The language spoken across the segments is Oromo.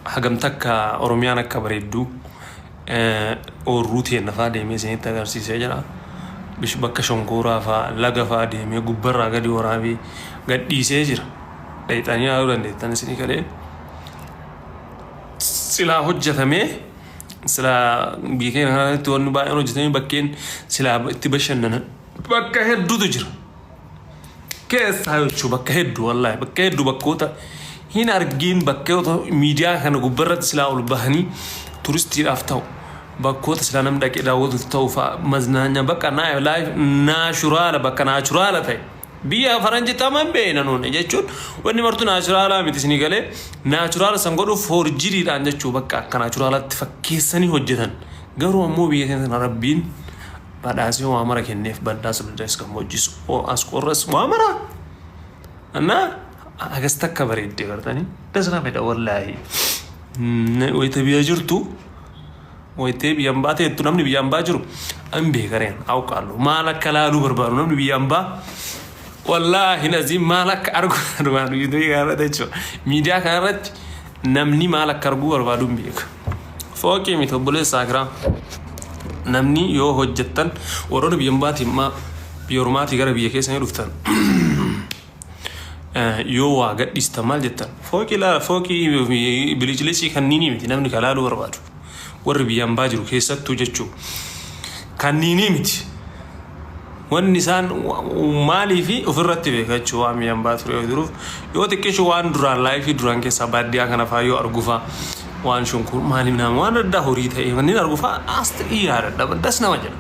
Hagam takka Oromiyaan akka bareeddu oorruu teenna faa deemee isinitti agarsiisee jira. Bish bakka shonkooraa faa laga faa deemee gubbarraa gadi waraabee gadhiisee jira. Dhayxanii ilaaluu dandeettan isinii galee. Silaa hojjetamee silaa biyya keenya kanatti wanni baay'een hojjetamee bakkeen silaa itti bashannanan bakka hedduutu jira. Keessaa jechuun bakka hedduu wallaahi bakka hedduu bakkoota hin argiin bakkoota miidiyaa kana gubbarratti silaa ol bahanii turistiidhaaf ta'u bakkoota silaa namni dhaqee daawwatu ta'u fa'a maznaanya bakka naashuraala bakka naachuraala ta'e biyya faranjitti amma hin beekna nuuni jechuun wanni martuu naachuraalaa miti isinii galee naachuraala san godhuuf foorjiriidhaan jechuu bakka akka naachuraalaatti fakkeessanii hojjetan garuu ammoo biyya keenya sana rabbiin badhaasee waa mara kenneef baddaas lollees gammoojjis as qorras waa mara እና agas takka bareedde gartanii das nama jedha wallaahi wayita biyya jirtu wayitee biyya ambaa teettu namni biyya ambaa jiru an beekareen awqaallu maal akka laaluu barbaadu namni biyya ambaa wallaahi naziim maal akka argu barbaadu yuutuubii kanarratti jechuudha miidiyaa kanarratti namni maal akka arguu barbaadu hin beeku. Fooqii miti obboleessa akiraa. Namni yoo hojjettan warroonni biyya ambaatii immaa biyya ormaatii gara biyya keessanii dhuftan yoo waa gadhiistan maal jettan fooqii laala fooqii biliclicii kanniinii miti namni ka laaluu barbaadu warri biyya ambaa jiru keessattuu jechuu kanniinii miti. Wanni isaan maaliifi ofirratti beeka jechuun waan biyya ambaa ture yoo jiruuf yoo xiqqishu waan duraan laayifii duraan keessaa baadiyyaa kana faa yoo argufaa waan shunkur maaliif nama waan addaa horii ta'e wanni argufaa as ta'ii yaadadha das nama jedha.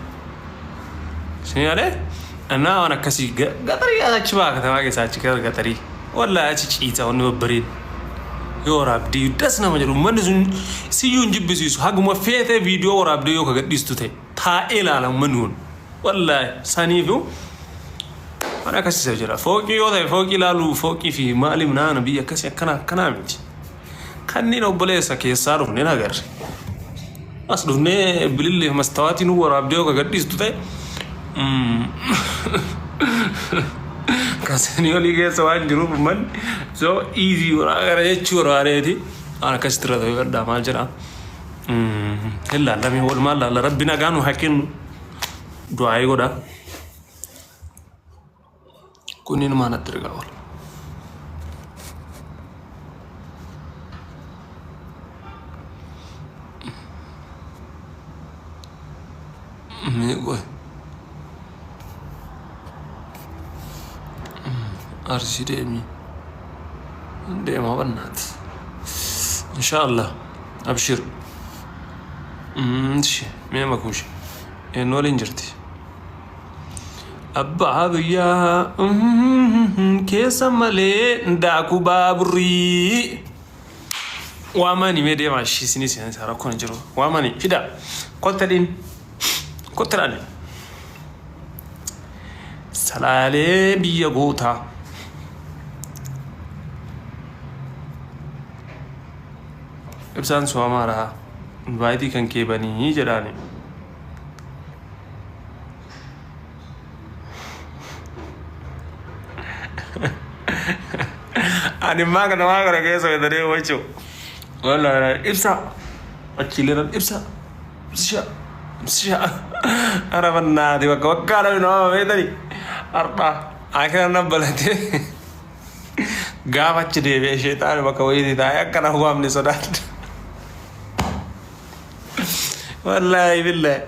Isin yaadee annaa waan akkasii gaxarii achi baa katamaa keessaa achi gara gaxarii wallaahi achi ciita wanni babbareedu. Yoo waraabdee das nama jedhu uummanni sun siyyuu hin jibbisiisu haguma feetee viidiyoo waraabdee yoo ka gadhiistu ta'e taa'ee ilaala uummanni kun. Wallaahi saniifu waan akkasii jira. Fooqii yoo ta'e fooqii ilaaluu fooqii fi maali naana biyya akkasii akkana akkanaa miti. Kanneen obboleessa keessaa dhufnee agarre. As dhufnee bilillee fi mastawaatii nu waraabdee yoo gadhiistu ta'e kasanii olii keessa waan jiruuf uummanni so easy gara jechuu barbaadeeti waan akkasitti irra ta'uu gaddaa maal jedhaa. Hin laallamee walumaan laalla rabbi nagaa nu haa kennu. Du'aayii godha. Kunniin maa natti ergaa oola. Mee qoy. Arsii deemi. Deemaa bannaati. Inshaallah. Abshir. Ishi mee makuushi. Eenyu waliin jirti? Abbaa biyyaa keessa malee daakuu baaburrii. Waamani mee deemaa ishii isinis rakkoon hin jiru. Waamani fida. Kotta dhiin. Kotta dhaani. Salaalee biyya gootaa. Ibsaan su'amaadha. Invaayitii kan kee banii jedhaani. Ani immaa kana waa kana keessa bitanii hubachuu. Wallaahi ibsa. Achiilee ibsa. Ibsisha. Ibsisha. Ana bannaati bakka bakka namni nama beekani. Har'a akira na balatee. Gaafa achi deebi'ee sheexaani bakka wayiitii taa'ee akka na waamne sodaadha. Wallaahi billaahi.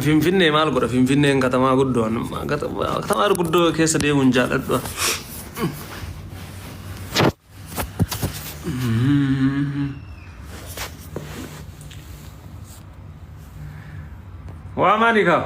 Finfinnee maal godha? Finfinneen katamaa guddoo katamaa guddoo keessa deemuun jaalladhu. Waa maali kaa?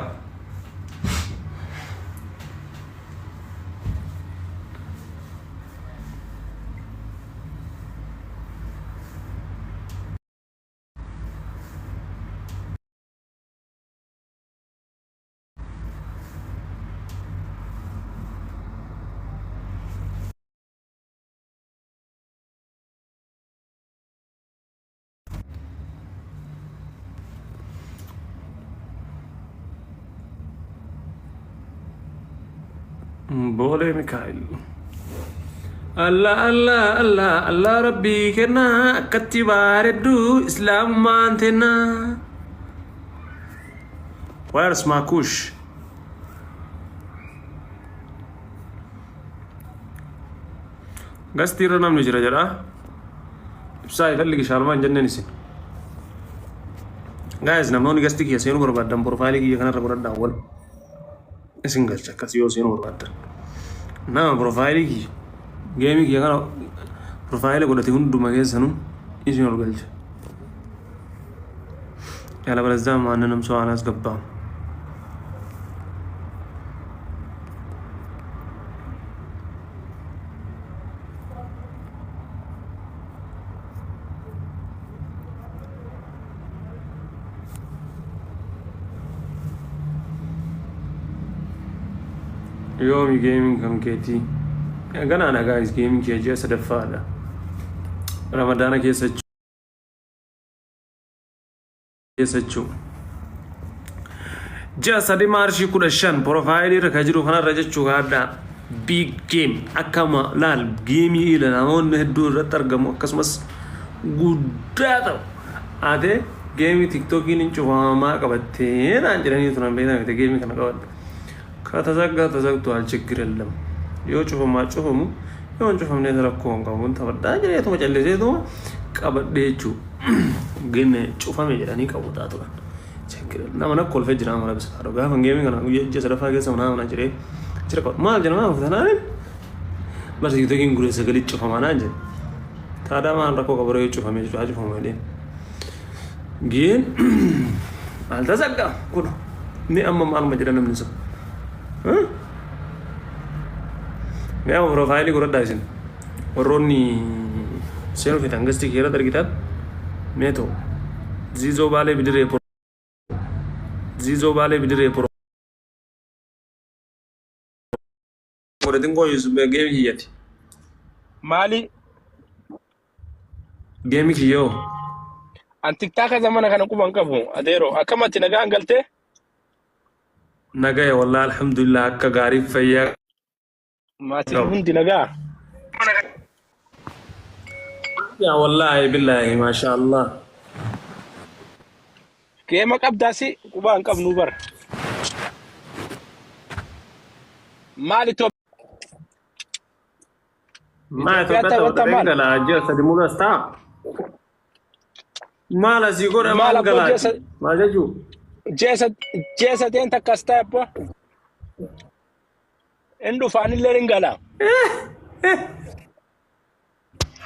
Boolee Mikaa'el. Allah Allah Allah Allah, Rabbii kennaa akkatti bareeddu islaamummaan tennaa. Where's Makush? Guest irra namni jira jedha. Ibsaa ifalli gishaalmaa hin jenneen isin. Guys, namoonni guest kiyya seenuu barbaadan profile kiyya kanarra godhadhaa, wal isin galcha akkas yoo seenuu barbaaddan. Nama profile kiyya game kiyya kana profile godhate hunduma keessanuu isin ol galcha. ያለበለዚያ ማንንም ሰው አላስገባም። Yoomi gaming kan keetii? Ganaadha guys, gaming kiyya ji'a sadaffaadha. Ramadaana keessa jechuu. Ji'a 3 March 15 profile irra kan jiru kanarra jechuu kaadhaa. Big game akkama laal, game ila namoonni hedduu irratti argamu, akkasumas guddaa ta'u. Ate game TikTokiin hin cufamaa qabattee naan jedhanii turan, beektan miti game kana qabadde. ከተዘጋ ተዘግቷል፣ ችግር የለም። Yoo cufamaa cufamu, yoo hin cufamne rakkoo hin qabu, taphadhaa jedheetuma calliseetuma qabadhee jechuu. ግን cufame jedhanii qabutaa turan. ችግር የለም። Nama nakka kolfee jira mana bisa gaafa game kana guyyaa ji'a sadaffaa keessa manaa mana jedhee jira qaba. Maal jedhama tanaan bara TikTokiin guree sagalee cufamaa naan jedhe. Taadaa maal rakkoo qabu yoo cufame jechuudha, cufamu jedhee. ግን አልተዘጋም kun ni amma maaluma jedha namni sun. Mee amma profile godhadhaa isin. Warroonni seenuu feetan guest kiyya irratti argitan mee ta'u. Ziizoo Baalee Bidiree, Ziizoo Baalee Bidiree godhatin koo game kiyyati. Maali? Game kiyyoo. An TikToka zamana kana quban qabu. Adeero, akkamatti nagaan galtee? Nagaya wallahi, alhamdulillah, akka gaarii fayyaa Maatiin qabu. hundi nagaa? Yaa wallahi billahi, maasha Allah. Game qabdaasi qubaa hin qabnu bara. Maali Maa Itoophiyaa Itoophiyaa taphatta taphatee maal? gala ji'a 3 mulas ta'a. Maal asii godha Maal maal abboo ji'a galaati? Maal jechuu? ji'a sadeen takkas ta'e abboo. Inni dhufaanillee hin gala.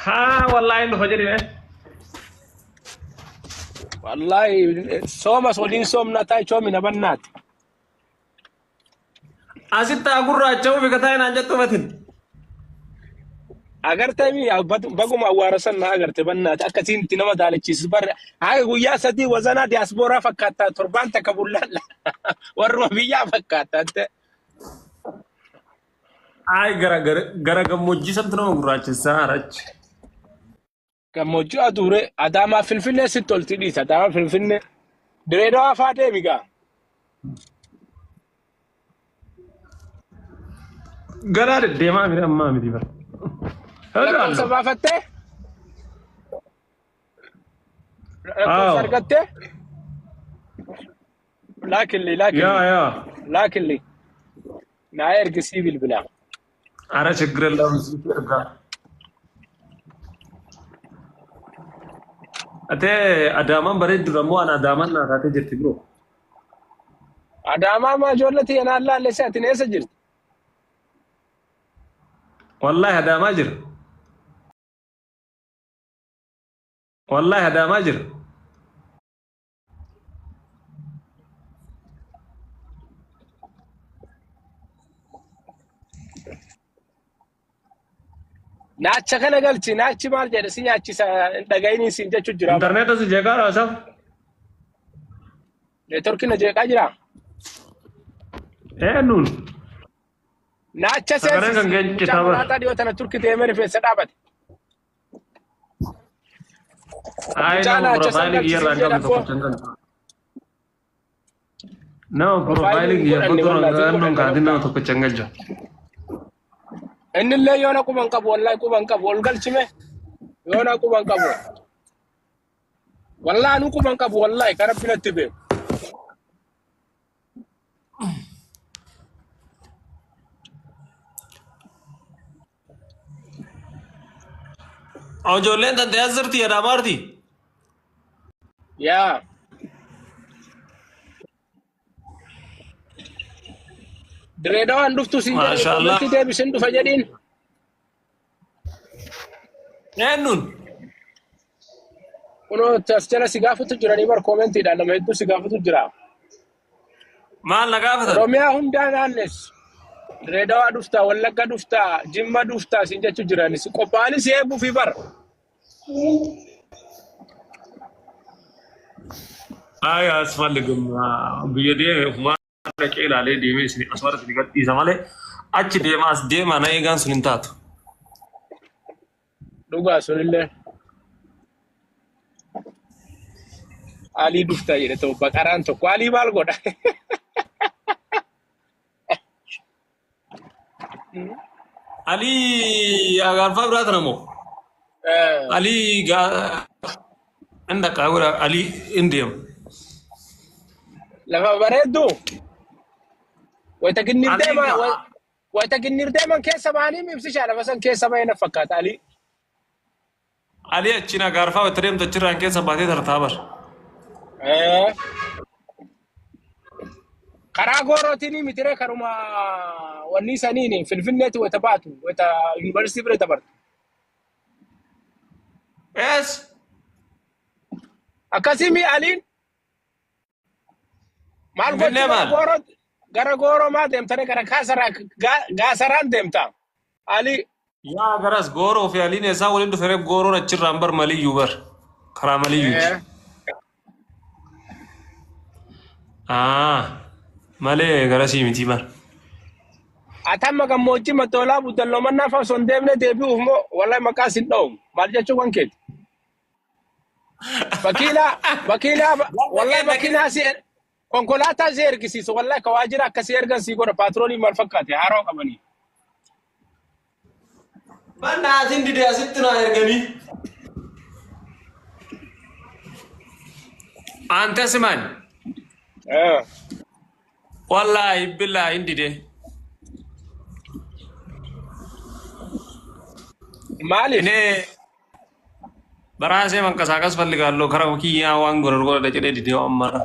Haa wallahi hin dhufa jedhi mee. Wallaahi soomas waliin soomna taa'e choomina bannaati. Asitti haa gurraacha'uu fi kataa naan jettu fatin. Agartee baguma awwaara san na agarte bannaati, akkasiin itti nama daalachiisu barre haga guyyaa 3 wazanaa diyaaspooraa fakkaata, torbaan takka bullaan warruma biyyaa fakkaata. Ay, gara gara gara gammoojjii santu nama gurraachessaa arachi. Gammoojjii aduure Adaamaa Finfinnee sitti tolti, dhiisa Adaamaa Finfinnee Direedawaa faa deemi gaa. Garaa deddeemaa miti, ammaa miti bara. Lakkoofsa baafattee? Lakkoofsa argattee? Laakilli laakilli. Yaa yaa. Laakilli. Naa ergisii bilbilaa. አረ ችግር የለውም። እዚህ ergaa. Atee Adaamaan bareeddu ammoo ana Adaamaan naa taatee jirti biroo. Adaamaa maa ijoollee tiyya naan laallese, ati eessa jirti? Wallaahi Adaamaa jira. Wallaahi Adaamaa jira. Naacha kana galchi, naachi maal jedhe, si nyaachisa dhaga'inii siin jechuu jira. Intarneeta si jeeqaa raasaaf. Networkiin na jeeqaa jira. Eenyuun? Naacha Sagaleen kan seensisi keenya mucaa citaa bara. mulaataa dhiyoo tana Turki deemee rifeensa dhaabate. Ay, Mucaa nama naacha san profile kiyya irraa galchisiis hin qabne jedha tokko abboo. hin qabne. Nama Profile profile kiyya godhanne fotoon wallaahi naannoon godhanne kaatin nama bakka. tokko hin galcha. Innillee yoona quban qabu, wallahi quban qabu. Ol galchime yoona quban qabu. Wallahi anu quban qabu, wallahi kan Rabbi natti beeku. Ijoolleen tante as jirti Adaamaarti. Yaa. Direedawaan dhuftu siin jedhe. Maasha Allah. Comment deebisin dhufa jedhiin. Eenyuun? Kunoo as jala si gaafatu jiranii bar, commentiidhaan nama hedduu si gaafatu jira. Maal na gaafatan? Oromiyaa hundaa naannes. Direedawaa dhuftaa, Wallagga dhuftaa, Jimma dhuftaa siin jechuu jiranis. Qophaa'anii si eeguu fi bar. Ay, asfalligum biyya deeme ofumaa dhaqee ilaalee deemee isin asuma isin gadhiisa malee achi deema as deema na eegaan sun hin taatu. Dhugaa sunillee. Alii dhuftaa jedhe ta'u baqaraan tokko. Alii maal godha? Alii agaarfaa biraa tana moo? Alii gaa hin dhaqaa godha, Alii hin deema. Lafa bareedduu. Wayita ginnir Alii deeman gaa wayita ginnir deeman keessa bahanii ibsishaa lafa san keessa bahee na fakkaata Alii. Alii achiin agaarfaa wayita deemtu achirraan keessa baatee tartaa bar. Karaa goorootiin mitire, karuma wanni saniin Finfinneetti wayita baatu, wayita yuunivarsiitii bira dabartu. Ees. Akkasii mi Aliin maal Finfinnee gochuu gara maal? gooroo, gara gooroo maa deemtane, gara kaasaraa gaasaraan deemta Ali. Yaa, garas gooroo fi Aliin eessaa waliin dhufee? Gooroon achirraan bar maliyyuu bar karaa maliyyuuti. Ah, malee garasii miti bar. Atamma gammoojjii Mattoolaa Buddalloo mannaa fa'aa osoo hin deemne deebi'uuf moo? Wallahi maqaa sin dha'u, maal jechuu kan keeti? Makiinaa, makiinaa, wallahi makiinaa si konkolaataa si ergisiisu, wallahi ka waajjira akkasii ergan sii godha. Paatroolii maal fakkaate haaroo qabanii. Manna asin dide asitti naa erganii. Ante siman. Wallahi billahi hin dide. Maaliif? እኔ በራሴ መንቀሳቀስ ፈልጋለሁ። ከረ kiyyaa waan godhan godhadha jedhee didee waan mara.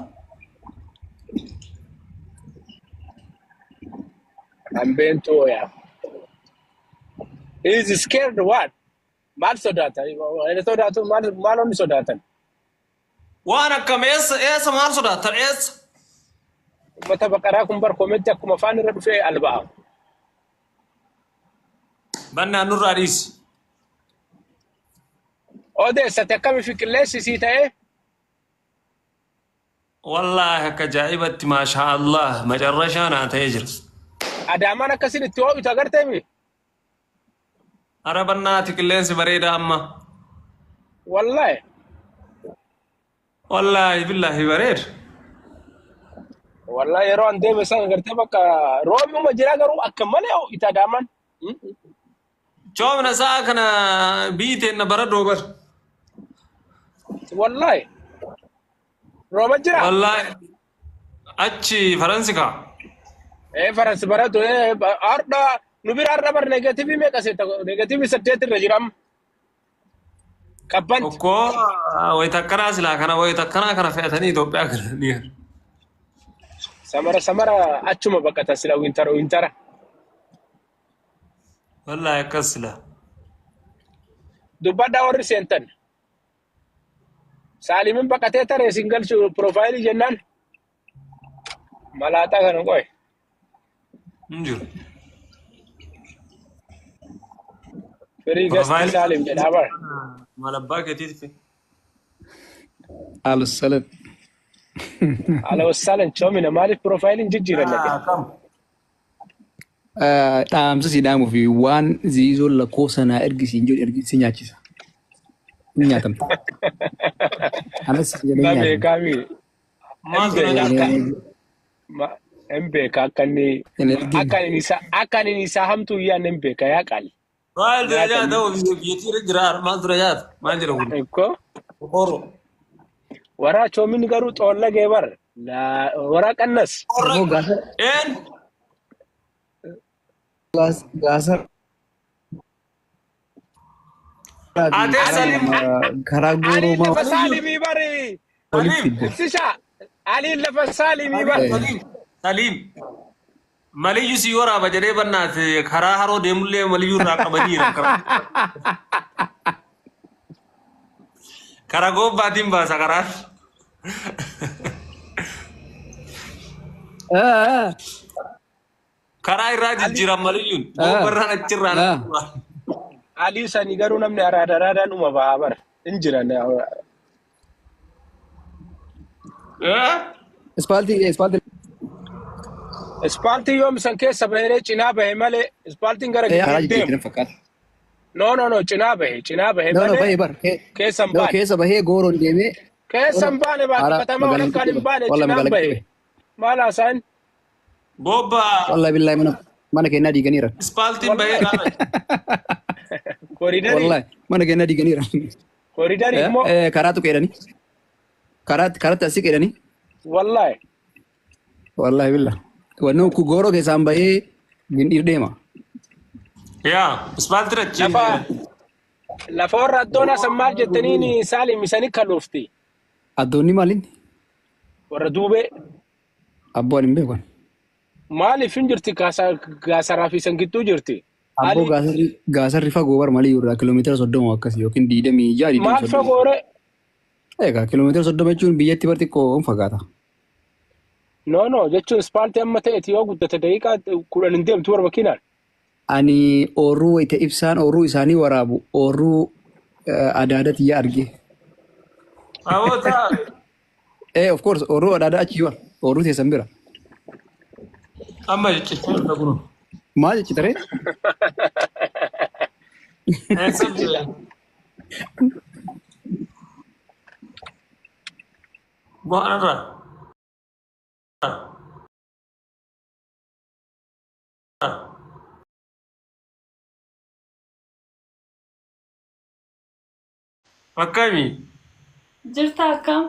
Hambeentu yaa. He is scared what? Maal sodaata? Inni sodaatu maal, maal onni sodaatan? Waan akkam eessa eessa maal sodaattan eessa? Uummata baqaraa kun bar comment akkuma afaan irra dhufee alba'a. Bannaan nurraa dhiisi. Odeessate akkami fi qilleensi sii ta'ee? Wallaahi akka ajaa'ibatti, maashaa Allah, macarrashaa naa ta'ee jira. Adaamaan akkasin itti ho'itu agarteemi? Ara bannaati qilleensi bareeda amma. Wallahi. Wallaahi billaahi bareeda. Wallahi yeroo an deeme san agartee bakka roobuma jira garuu akka malee ho'ita Adaamaan. Coomna sa'a kana biyyi teenna bara doobar. Wallahi. Rooba jira. Wallaahi achi Faransi kaa. Ee, Faransi baratu ee har'a nu bira har'a bar negative meeqa seeta? -8 irra jira amma. Qabbanti. Okkoo wayita akkanaa silaa kana wayita akkanaa kana fe'atanii Itoophiyaa kana ni Samara samara achuma baqatan sila, wintara wintara. Wallaahi akkas silaa. Dubbadhaa warri seentan. Saalimin baqatee taree sin galchu profile jennaan. Malaaxaa kana qoy. Hin jiru. Firii gasti Profile Saalim jedhaa bara. Maal abbaa keetiiti? Ahlan sahlan. Ala wassaalan choomina, maaliif profileiin jijjiiranna? Akkam? Dhaamsa si dhaamuu fi waan ziizoon lakkoofsa naa ergisiin jedhu ergisi nyaachisa. Hin nyaatamta. Anas jedhee Na nyaatama. beekaami. Maaltu na Akka nyaata? Hin beeka akka inni Hin ergin. Akka inni isaa hamtuu iyyaan hin beeka yaa qaali. Maal dura Yaa nyaata qalli. hoo biyyattii irra jira maal dura nyaata maal jira kun? Ikkoo Qorro. waraa choominni garuu xoollagee bar. Waraa qannas. Qorra. Ammoo gaasa Een. gaasa fi Atee karaa Salim. karaa Aliin gooroo lafa Salim. saalimii bari. walitti Salim. fidde. Ibsisha. Aliin lafa saalimii bar. Salim. Salim. Maliyyu si waraaba jedhee bannaate karaa haroo deemullee maliyyuu irraa qabaniira. Karaa goobbaatiin baasa karaa. Karaa irraa jijjiiran maliyyuun. Goobbarraan achirraan. Alii sanii garuu namni araada araadaan dhuma bahaa bara. Hin jiran. Ispaaltii ispaaltii Ispaaltiin yoom san keessa bahee cinaa bahe malee ispaaltiin gara karaa gidduun deemu. jijjiirtiin fakkaata. No no no cinaa bahe cinaa bahe No no malee bahee bar. keessa hin No baane. keessa bahee gooroon deemee Keessa hin baane baate Ara katamaa magaalaan walakkaan hin baane walla cinaan magaalaan bahe. Maal haasa'an? Goobba walla billahi mana mana keenyaa diiganiira. ispaaltiin bahee dhaabate. Koriidarii. Wallahi mana keenyaa diiganiira. Koriidarii immoo Karaa tuqeedhani. Karaa karaatti asii qeedhani. wallahi. Wallahi billah. Wanni kun gooroo keessaan bahee gindhiir deema. Yaa ispaaltiin achi. Lafa lafa warra addoonaa san maal jettaniin saalim isanii kaluufti. Addoonni maaliin? Warra duubee Abboo ani hin beeku. maaliif hin jirti gaasaraa fi san gidduu jirti. Abboo Ali gaasarri gaasarri fagoo bar malii irraa kiiloomeetira 30 akkasii yookiin 26 maal 30. fagoore? Egaa kiiloomeetira 30 jechuun biyyatti bar xiqqoo hin fagaata. No no jechuun ispaaltii amma ta'eeti yoo guddate daqiiqaa 10 hin deemtu warra makiinaan. Ani oorruu wayita ibsaan oorruu isaanii waraabu oorruu adaada tiyya arge. Aboota. Eh of course oorruu adaada achi jiru oorruu teessan bira. Amma jechuun irra kunu. Maal jechi taree? Eessa jira? Bu'aan irraa. Akkami? Jirta akkam?